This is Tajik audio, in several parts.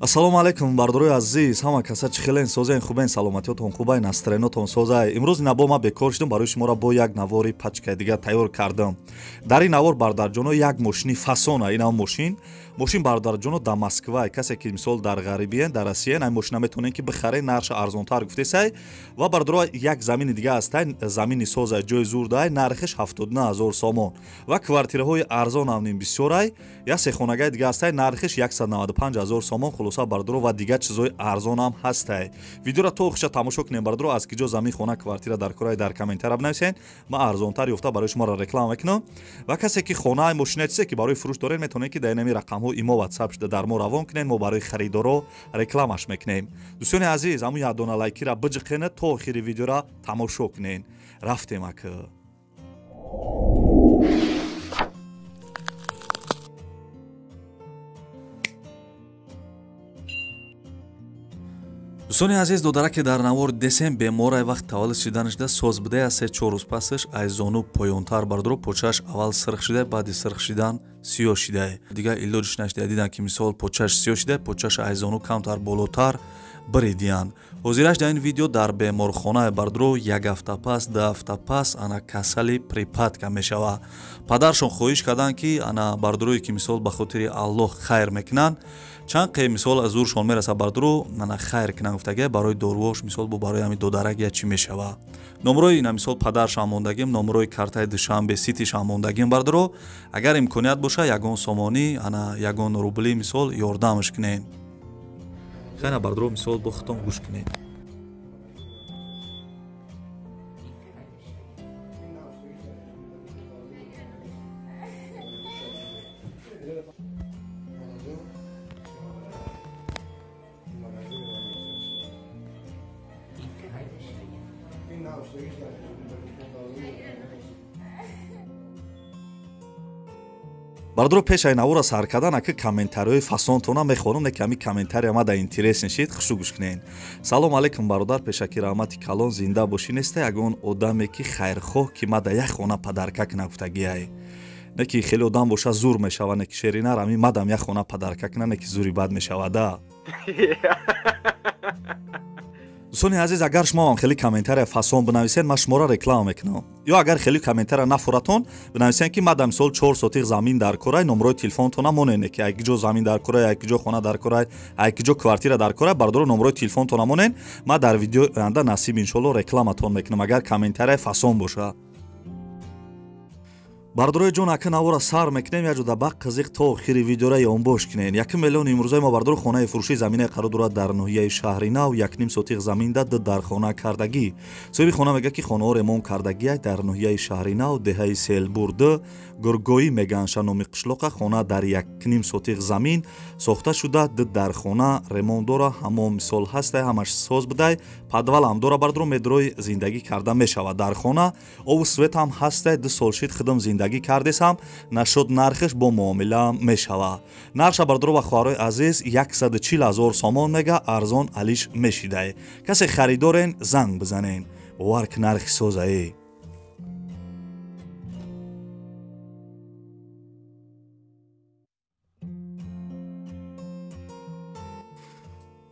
Ассалому алайкум бардорои азиз, ҳама каса чӣ хелен, созен, хубен, саломатиётон хубай, настроенотон созай. Имрӯз набо ма бекор шудам, барои шуморо бо як навори пачкаи дигар тайёр кардам. Дар ин навор бародарҷоно як мошини фасона, инам мошин бародарҷоно дар Москва, касе ки мисол дар ғарибиен, дар Россиян, ин мошина метавонен ки бихарен, нархша арзонтар гуфтесай. Ва бародаро як замини дига ҳастай, замини созай, ҷои зурдай, нархиш 79 000 сомон. Ва квартираҳои арзон ҳам ним бисёрай, як сехонагаи дига ҳастай, нархиш 195 000 сомон. Хулоса бардоро ва дигар чизҳои арзон ҳам ҳастай. Видеоро то охиша тамошо кунем бардоро, аз киҷо замин, хона, квартира дар кораи дар комментария бинависен, ман арзонтар ёфта барои шуморо реклама мекунам. Ва касе ки хона, мошина, чизе ки барои фурӯш доред, метавонед ки дар инами рақамҳо имо WhatsApp шуда дар мо равон кунед, мо барои харидоро рекламаш мекунем. Дӯстони азиз, ҳамун як дона лайкира биҷиқенед, то охири видеоро тамошо кунед. Рафтем ака. Дӯстони азиз, додараке дар навор десем беморай вақт таваллуд шиданашда соз будая, 3-4 рӯз пасаш аз зону поёнтар бардоро почааш аввал сирх шида, баъди сирх шидан сиёҳ шида. Дигар илоҷиш нашида, дидан ки мисол почааш сиёҳ шида, почааш аз зону камтар болотар биридиянд. Ҳозираш дар ин видео дар беморхона бардоро як ҳафта пас, 2 ҳафта пас ана касали припадка мешава. Падаршон хоҳиш карданд ки ана бардорое ки мисол ба хотири Аллоҳ хайр мекунанд, чанд қе мисол аз зуршон мераса бардоро ана хайр кунанд гуфтага, барои доруош мисол бо барои ҳамин додарак я чӣ мешава. Номрои ина мисол падаршам мондагим, номрои картаи Душанбе Ситишам мондагим бардоро, агар имконият боша ягон сомонӣ ана ягон рубли мисол ёрдамш кунед. Хайна бардоро мисол бо худтон гӯш кунед. Бардоро пеш ай навора сар кардан ака комментариҳои фасонтона мехонам, не ки ҳами комментария ма да интерес нишид, хушу гӯш кунед. Салом алайкум бародар, пешаки раҳмати калон, зинда бошӣ. Неста ягон одаме ки хайрхоҳ ки ма да як хона падарка кунам гуфтагиай. Не ки хеле одам боша зур мешава, не ки шеринар ҳами мадам як хона падарка кунам, не ки зури бад мешава да. Дӯстони азиз, агар шумо ҳам хеле комментария фасон бинависед, ман шуморо реклама мекунам. Ё агар хеле комментария нафуратон, бинависед ки ман дар мисол 4 сотиқ замин дар корай, номрои телефонтона монед, ки як ҷо замин дар корай, як ҷо хона дар корай, як ҷо квартира дар корай, бардоро номрои телефонтона монед, ман дар видеои оянда насиб иншолло рекламатон мекунам, агар комментария фасон боша. Бардорои ҷон, ака навора сар мекунем, як ҷода бақ қизиқ то охири видеора ёнбош кунед. 1 миллион имрӯзаи мо бардоро хонаи фурӯшии заминаи қарор дорад дар ноҳияи Шаҳри Нав, 1.5 сотиқ замин да 2 дар хона кардагӣ. Соҳиби хона мегӯяд ки хонаҳо ремонт кардагиай дар ноҳияи Шаҳри Нав, деҳаи Селбурд, Гургоӣ меганша номи қишлоқа, хона дар 1.5 сотиқ замин сохта шуда, 2 дар хона ремонт дора, ҳамон мисол ҳастай, ҳамаш соз будай, подвал ҳам дора, бардоро медрои зиндагӣ карда мешавад дар хона, обу свет ҳам ҳастай, 2 сол шид хидм зиндагӣ кардесам, нашуд нархиш бо муомила мешава. Нарша бардоро ва хоҳарои азиз 140 000 сомон мега, арзон алиш мешидай. Касе харидорен занг бизанен. Бовар ки нархи созае.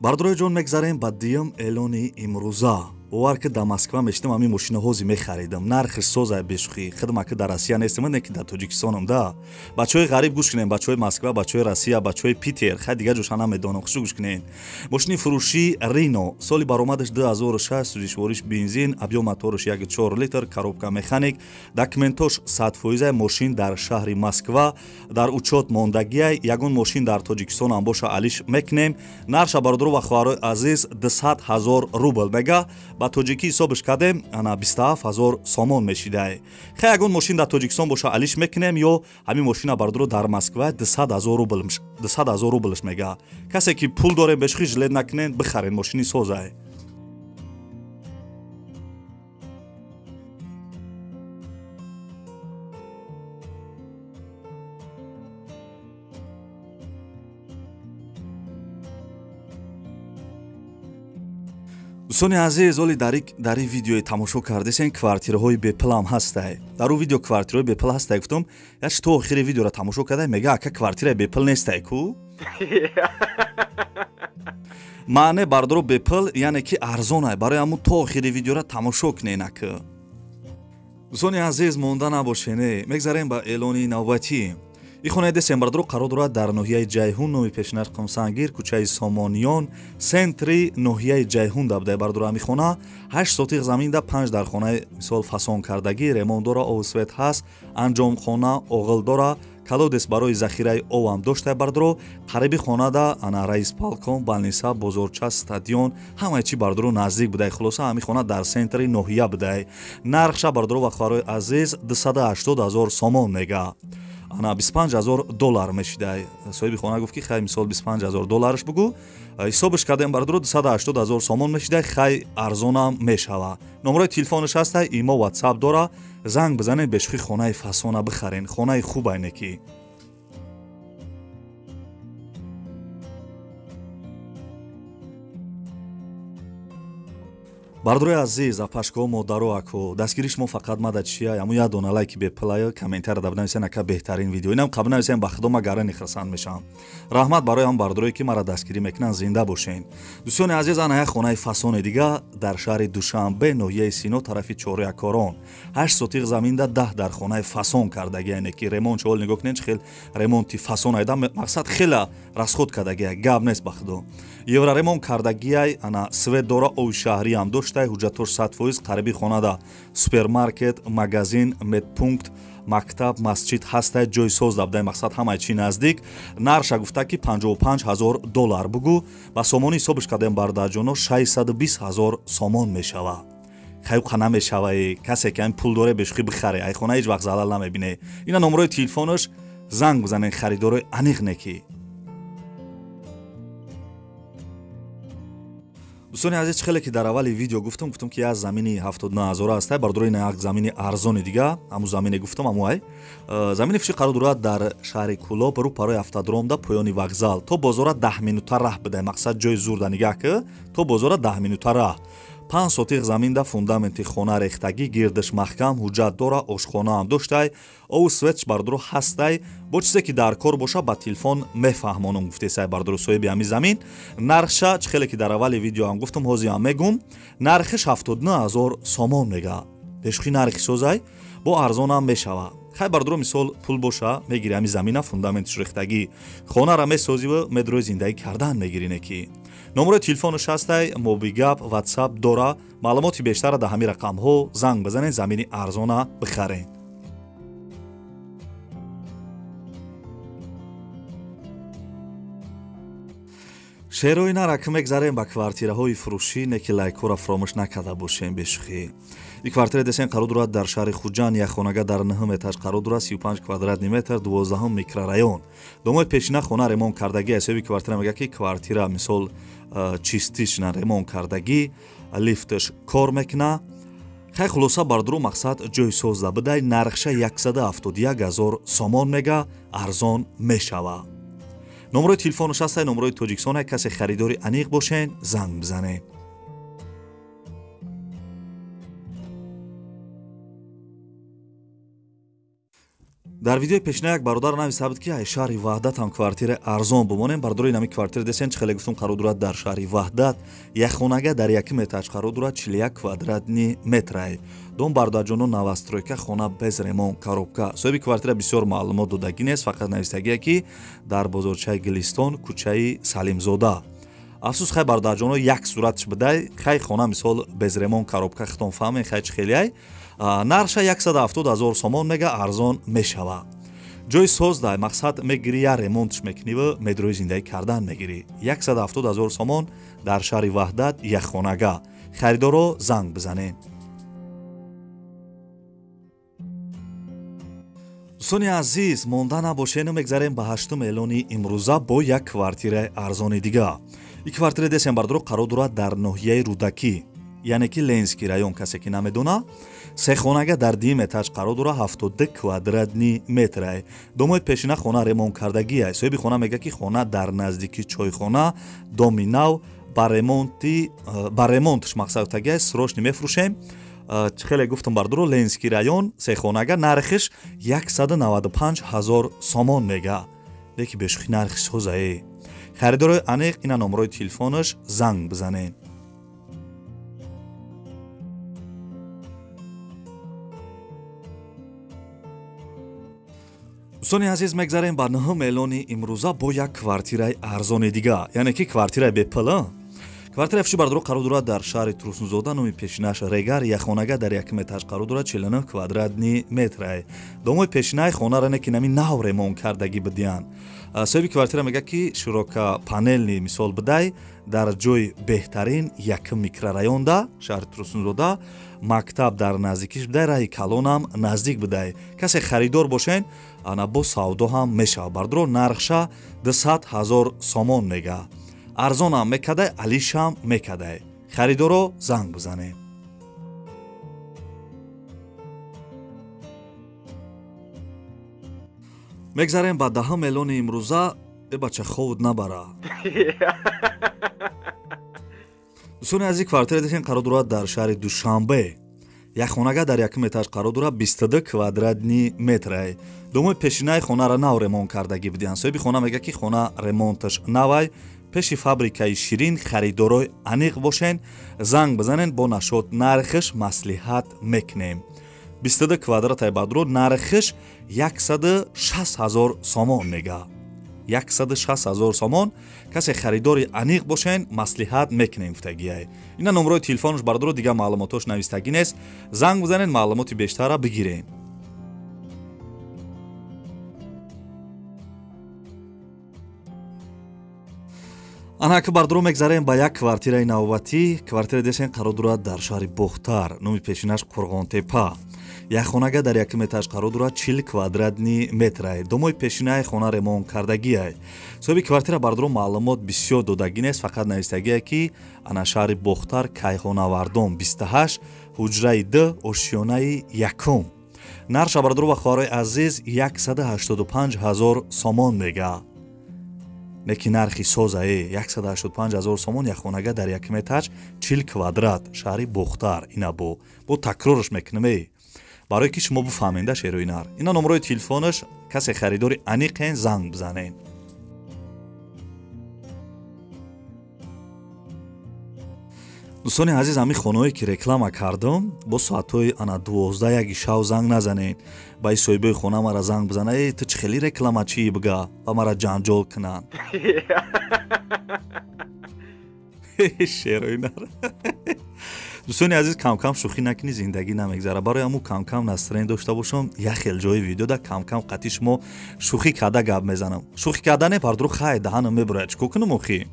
Бардорои ҷон, мегзарем ба дуюм эълони имрӯза. Бовар ки дар Москва мешидам, ҳамин мошинаҳози мехаридам. Нархиш созай бешухӣ. Хидм ака дар Россия нестам, не ки дар Тоҷикистонам да. Бачаҳои ғариб гӯш кунед, бачаҳои Москва, бачаҳои Россия, бачаҳои Питер, хай дигар ҷоша намедонам, хушу гӯш кунед. Мошини фурӯшӣ Рино, соли баромадаш 2006, сӯзишвориш бензин, объём мотораш 1.4 литр, коробка механик, документош 100%, мошин дар шаҳри Москва, дар учёт мондагиай, ягон мошин дар Тоҷикистон ҳам боша алиш мекунем. Нарша бародаро ва хоҳарои азиз 200 000 рубл мега, ба тоҷикӣ ҳисобш кардем ана 27 000 сомон мешидай. Хай ягон мошин дар Тоҷикистон боша алиш мекунем, ё ҳамин мошина бардоро дар Москва 200 000 рубл, 200 000 рублш мега. Касе ки пул дорем бешухӣ жилет накунен, бихарен, мошини созай. Дӯстони азиз, оли дар ин видеои тамошо кардесен квартираҳои бепулам ҳастай. Дар ӯ видео квартираҳои бепул ҳастай гуфтам, яч то охири видеоро тамошо кардай, мега ака квартираи бепул нестай ку? Маъне бардоро бепул, яъне ки арзонай. Барои ҳамун то охири видеора тамошо куненак. Дӯстони азиз, монда набошене, мегзарем ба эълони навбатӣ. Ин хонаи десем бардоро қарор дорад дар ноҳияи Ҷайҳун, номи пешинаш Қумсангир, кӯчаи Сомониён, центри ноҳияи Ҷайҳун да будай бардоро. Ҳамин хона 8 сотиқ замин да 5 дар хонаи мисол фасон кардагӣ, ремонт дора, обу свет ҳаст, анҷомхона, оғил дора, колодец барои захираи овам доштай бардоро. Қариби хонада ана раисполком, балниса, бозорча, стадион, ҳамаи чи бардоро наздик будай. Хулоса ҳамин хона дар центри ноҳия будай. Нархша бардоро ва хоҳарои азиз 280 000 сомон мега. Ана 25 000 доллар мешидай. Соҳиби хона гуфт ки хай мисол 25 000 долларш бугу. Ҳисобш кардем бардоро 280 000 сомон мешидай, хай арзонам мешава. Номерои телефонш ҳастай, имо, WhatsApp дора. Занг бизанед, бешухи хонаи фасона бихарен, хонаи хуб айне ки. Бардорои азиз, апашкоҳо, модаро, ако дастгири шумо фақат мада чия, аму як дона лайки бепулая, комментария да бинависен, ака беҳтарин видео. Инам қабл нависен, ба худо ма гарани хурсанд мешавам. Раҳмат барои ҳам бардорое ки мара дастгирӣ мекунанд, зинда бошен. Дӯстони азиз, ана як хонаи фасони дига дар шаҳри Душанбе, ноҳияи Сино, тарафи Чорякорон. 8 сотиқ заминда 10 дар хонаи фасон кардагӣ, яъне ки ремонт чӣ ҳол нигоҳ кунед, чӣ хел ремонти фасон айда, мақсад хела расход кардагия, гап нест ба худо. Евроремонт кардагиай, ана свет дора, оби шаҳриам доштай, ҳуҷҷатош 100%. Қариби хонада супермаркет, магазин, медпункт, мактаб, масҷид ҳастай, ҷои соз дабдай, мақсад ҳамаи чи наздик. Нарша гуфта ки 55 000 доллар бугу, ба сомонӣ ҳисобш кардем бародарҷоно 620 000 сомон мешава. Хайуқа намешавае, касе ки ҳамин пул доре бешухӣ бихаре, ай хона ҳеҷ вақт залал намебине. Ина номерои телефонаш, занг бизанед, харидорои аниқ неки. Дӯстони азиз, чӣ хеле ки дар аввали видео гуфтам, ки як замини 79 000 ҳастай, бардорои ина як замини арзони дига, ҳамун замине гуфтам, ҳамун ай. Замини фиши қарор дорад дар шаҳри Кӯлоб, рӯ парои автодромда, поёни вокзал. То бозора 10 минута раҳ бидай, мақсад ҷои зурда нигаҳ ки, то бозора 10 минута раҳ. 5 сотиқ заминда фундаменти хона рехтагӣ, гирдиш маҳкам, ҳуҷҷат дора, ошхонаам доштай, ову светш бардоро ҳастай. Бо чизе ки дар кор боша ба телефон мефаҳмонам, гуфтесай бардоро соҳиби ҳамин замин. Нархша чӣ хеле ки дар аввали видеоам гуфтам, ҳозиам мегум, нархиш 79 000 сомон мега. Бешухи нархи созай, бо арзонам мешава. Хай бардоро мисол пул боша, мегири ҳамин замина, фундаментиш рехтагӣ, хонара месозиву медрои зиндагӣ кардан мегирине ки. Номерои телефонаш ҳастай, мобигап, WhatsApp дора. Маълумоти бештара дар ҳамин рақамҳо занг бизанед, замини арзона бихаред. Шерои нарак мегзарем ба квартираҳои фурӯшӣ, не ки лайкҳоро фаромӯш накарда бошем бешухӣ. Ин квартира десен қарор дорад дар шаҳри Хуҷанд, як хонага дар 9 этаж қарор дорад, 35 квадратный метр, 12 микрорайон. Домои пешина хона ремонт кардагӣ, ҳисоби квартира мегӯяд ки квартира мисол чистишна ремонт кардагӣ, лифтш кор мекуна. Хай хулоса бардору мақсад ҷои созда бидай, нархша 171 000 сомон мега, арзон мешава. Номерои телефонаш ҳастай, номерои Тоҷикистон, касе харидори аниқ бошен, занг бизанед. Дар видеои пешина як бародар нависта буд ки ай шаҳри Ваҳдат ҳам квартира арзон бимонем. Бардорои инами квартира десен чӣ хеле гуфтум қарор дорад дар шаҳри Ваҳдат, як хонага дар яким этаж қарор дорад, 41 квадратный метрай. Дом бародарҷоно новостройка, хона без ремонт, коробка. Соҳиби квартира бисёр маълумот додагӣ нест, фақат навистагие ки дар бозорчаи Гилистон, кӯчаи Салимзода. Афсӯс хай бародарҷоно як суратш бидай, хай хона мисол без ремонт, коробка, хитон фаҳмен хай чӣ хелеай. Нарша 170 000 сомон мега, арзон мешава. Ҷои создай, мақсад мегирӣ, я ремонтш мекуниву медрои зиндагӣ кардан мегирӣ. 170 000 сомон дар шаҳри Ваҳдат, як хонага. Харидоро занг бизанед. Дӯстони азиз, монда набошену мегзарем ба ҳаштум эълони имрӯза бо як квартираи арзони дига. Ин квартира десем бардоро қарор дорад дар ноҳияи Рӯдакӣ, яъне ки Ленский район, касе ки намедона. Се хонага дар дуюм этаж қарор дорад, 72 квадратный метрай. Домои пешина хона ремонт кардагиай. Соҳиби хона мегӯяд ки хона дар наздики чойхона, доми нав, ба ремонтш мақсад гуфтагиай, срочно мефурӯшем. Хеле гуфтам бардоро, Ленский район, се хонага, нархиш 195 000 сомон мега. Леки бешухи нархи созае. Харидорои аниқ ина номерои телефонаш занг бизанед. Дӯстони азиз, мегзарем ба нӯҳум эълони имрӯза бо як квартираи арзони дига, яъне ки квартираи бепул. Квартираи фурӯши бардоро қарор дорад дар шаҳри Турсунзода, номи пешинаш Регар, якхонага дар якум этаж қарор дорад, 49 квадратни метрай. Домои пешинаи хонара не ки нами нав ремонт кардагӣ бидиҳанд. Соҳиби квартира мегӯяд, ки широкопанельный мисол бидай, дар ҷои беҳтарин якум микрорайонда шаҳри Турсунзода, мактаб дар наздикиш бидай, раҳи калонам наздик бидай. Касе харидор бошен, ана бо савдо ҳам мешавад. Бардоро нархша 200 000 сомон мега. Арзонам мекадай, алишам мекадай. Харидоро занг бизанед. Мегзарем ба даҳум эълони имрӯза. Э бача, ховуд набара. Дӯстони азиз, квартира дидем қарор дорад дар шаҳри Душанбе. Як хонага дар якум этаж қарор дорад, 22 квадратни метрай. Домои пешинаи хонара нав ремонт кардагӣ бидиҳанд. Соҳиби хона мегӯяд, ки хона ремонташ навай, пеши фабрикаи ширин. Харидорои аниқ бошен, занг бизанен, бо нашод нархиш маслиҳат мекунем. 22 квадратай бадро нархиш 160 000 сомон мега. 160 000 сомон. Касе харидори аниқ бошен, маслиҳат мекунем гуфтагиай. Ина номерои телефонаш бардоро, дигар маълумотош навистагӣ нест. Занг бизанен, маълумоти бештарра бигирем. Ана ки бардоро мегзарем ба як квартираи навбатӣ. Квартираи десен қарор дорад дар шаҳри Бохтар, номи пешинаш Қурғонтепа. Як хонага дар якум этаж қарор дорад, 40 квадратни метрай. Домои пешинаи хона ремонт кардагиай. Соҳиби квартира бардоро маълумот бисёр додагӣ нест, фақат навистагие, ки ана шаҳри Бохтар, Кайҳонавардон 28, ҳуҷраи 2, ошёнаи якум. Нарша бардоро ва хоҳарои азиз 185 000 сомон мега. Неки нархи созае 185 000 сомон, як хонага дар якум этаж, 40 квадрат, шаҳри Бохтар. Ина бо такрорш мекунем, барое ки шумо бифаҳменда шерои нар. Ина номерои телефонаш, касе харидори аниқен занг бизанед. Дӯстони азиз, ҳамин хонаҳое ки реклама кардам, бо соатҳои ана 12-1 шав занг назанед. Ба и соҳибои хона мара занг бизана, э ту чӣ хеле реклама чӣ бига, ба мара ҷанҷол кунанд. Шерои нар. Дӯстони азиз, камкам шӯхӣ накунӣ, зиндагӣ намегзара. Барои ҳамун камкам настроен дошта бошам, як хел ҷои видеода камкам қатъи шумо шӯхӣ карда гап мезанам. Шӯхӣ карда не, бардоро, хай даҳанам мебурад, чӣ кор кунам охӣ?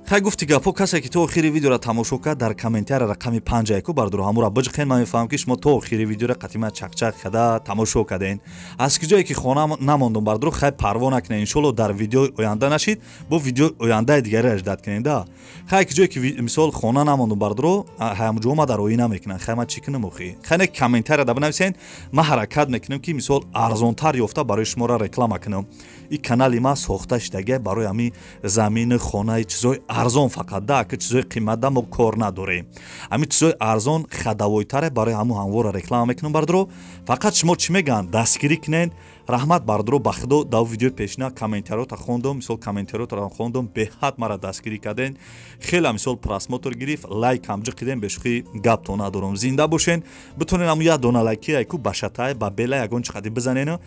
Хай гуфти гапҳо, касе ки то охири видеоро тамошо кард, дар комментария рақами 5 яку бардоро ҳамура биҷиқен. Ман мефаҳмам, ки шумо то охири видеоро қатъи чақчақ карда тамошо карден. Аз ки ҷое ки хона намондум бардоро, хай парво накунед, иншолло дар видеои оянда нашид, бо видеои ояндаи дигаре ждать кунед да. Хай ки ҷое ки мисол хона намондум бардоро, ҳамҷо ма дар оӣ намекунанд. Хай ман чӣ кунам охи? Хай не, комментария да бинависен, ман ҳаракат мекунам, ки мисол арзонтар ёфта барои шуморо реклама кунам. Ин канали ма сохта шудагия барои ҳамин замини, хонаи, чизои арзон фақат да, ки чизои қимат да мо кор надорем. Ҳамин чизои арзон хадавойтаре, барои ҳамун ҳамвора реклама мекунам бардоро. Фақат шумо чӣ мегӯянд, дастгирӣ кунед. Раҳмат бардоро, ба худо дар видеои пешина комментариёта хондум, мисол комментариётаро хондум, беҳад мара дастгирӣ карден. Хеле мисол просмотр гирифт, лайк ҳам ҷиқиден, бешӯхӣ гапто надорам. Зинда бошен, битонен ҳамун як дона лайки айку ба шатай, ба бела ягон чӣ қади бизанен.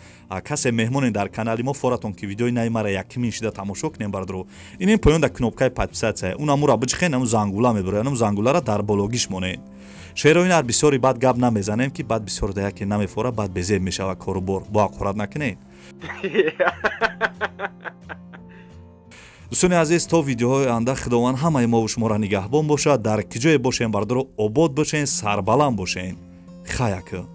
Касе меҳмонен дар канали мо, форатон ки видеои наи мара якмин шида тамошо кунем бардоро. Инин поён дар кнопкаи подписаться, он ҳамура биҷиқен, ҳамун зангула мебурад, ҳамун зангулара дар бологиш монед. Шерои нар бисёри бад гап намезанем, ки баъд бисёр да яке намефора, баъд безеб мешава корубор. Бо ҳақорат накунед. Дӯстони азиз, то видеоҳои оянда Худованд ҳамаи мову шуморо нигаҳбон бошад. Дар ки ҷое бошем бардоро, обод бошен, сарбаланд бошен. Хай ака.